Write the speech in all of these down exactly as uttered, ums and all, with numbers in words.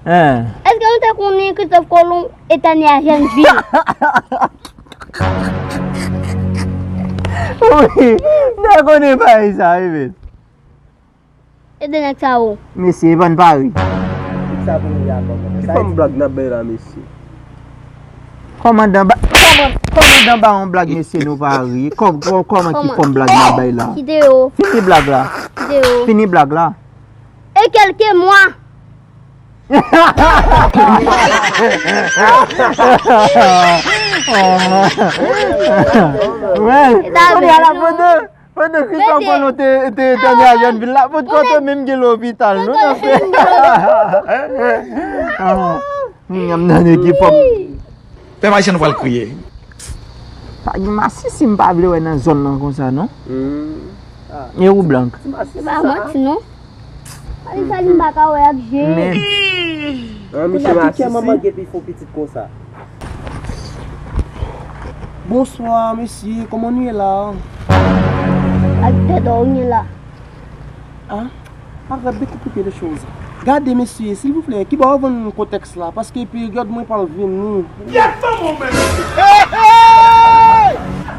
Hein. Èske nou te konnen Christophe Colomb e Tania Jeanville? Wi, m te konnen bagay sa, wi, men. E de nèg sa yo. Mesye, epa n pa ri. Ki fòm blag n ap bay la, mesye? Kòmandan ba, kòman, kòmandan ba yon blag, mesye, nou pa ri. Kò-, kò-, kòman ki fòm blag n ap bay la? Kite yo. Fini blag la. Kite yo. Fini blag la. Et quelques mois. Wè, kounye a la foto. Pandan Christophe Colomb te, te, te Tania Jeanville la, potko te menm gen lopital, nou nan fè. Nyam nan ekip. Pè Mayichèn pral kriye. Pa gen masisi m pa vle wè nan zòn nan konsa, non. E ou, Blank? Se pa manti, non. Pale sa li m pa ka wè ap jere. Men. An, misye masisi. Kè manman gen pi fò pitit konsa. Bonsoir, mesye. Kòman nou ye la? Ak tèt ou ye la. Ah, arrête de compliquer les choses. Gade, mesye, silvouplè, ki bò w vann kontèks la? Paske peryòd mwen pral vini.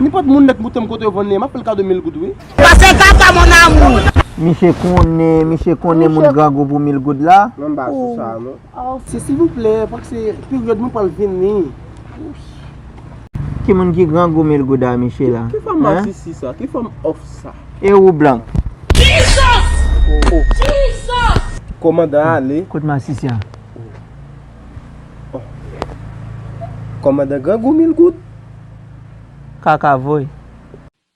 Nenpòt moun nèk moute m kote yo vann li, m ap fè l kado mil goud, wi. Pase kaka, mon amour. Misye konnen, misye konnen moun grangou pou mil goud la. Nan ba sou sa, non. Se silvouplè, paske peryòd mwen pral vini. Ki moun ki grangou mil goud a misye la? Ki fòm masisi sa? Ki fòm òf sa? E ou, Blank? Jesus! Oh, oh. Jesus! Kòmandan ale. Kot masisi a? Oh. Kòmandan grangou mil goud. Kaka voye.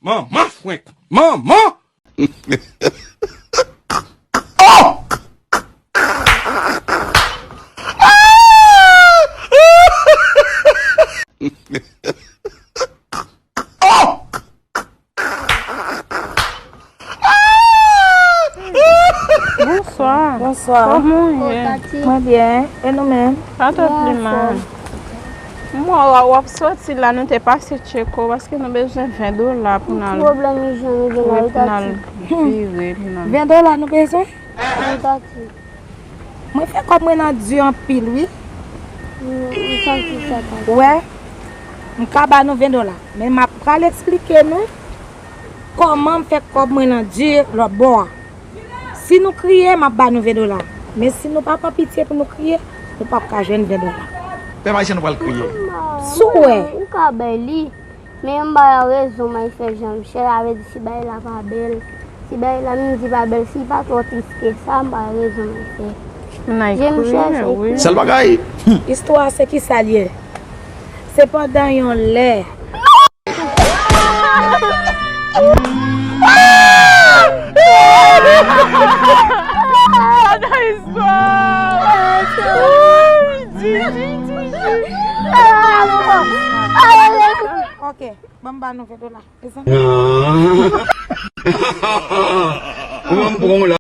Manman frenk! Manman! Oh! Bonswa. Bonswa. Kòman w ye? Mwen byen. E nou menm? Pa twò pi mal. M wè w ap soti la, nou te pase tcheke w, paske nou bezwen ven dola pou n al, pwoblèm ijan nou gen la, pou n al vire, pou n al. Ven dola nou bezwen? Wi, Tati. Mwen fè kòb mwen nan di anpil, wi. M, m santi sa, Tati. Ou wè, m ka ba nou ven dola, men m ap pral eksplike nou kòman m fè kòb mwen nan di lòt bò a. Si nou kriye, m ap ba nou ven dola. Men si nou pa pran pitye pou nou kriye, nou p ap ka jwenn ven dola. Pè Mayichèn pral kriye. Si w wè. Ou ka bay li. Men m ba w rezon, Mayfè Jean Michel, sa vle di si bagay la pa bèl. Si bagay la menm di pa bèl, si l pa twò tris ke sa, m ba w rezon, Mayfè. Jean Michel, se wi. Sèl bagay. Istwa se kisa l ye? Se pandan yon lè. Ok, ban m ba nou ven dola. Mezanmi. Kòman m pran w la?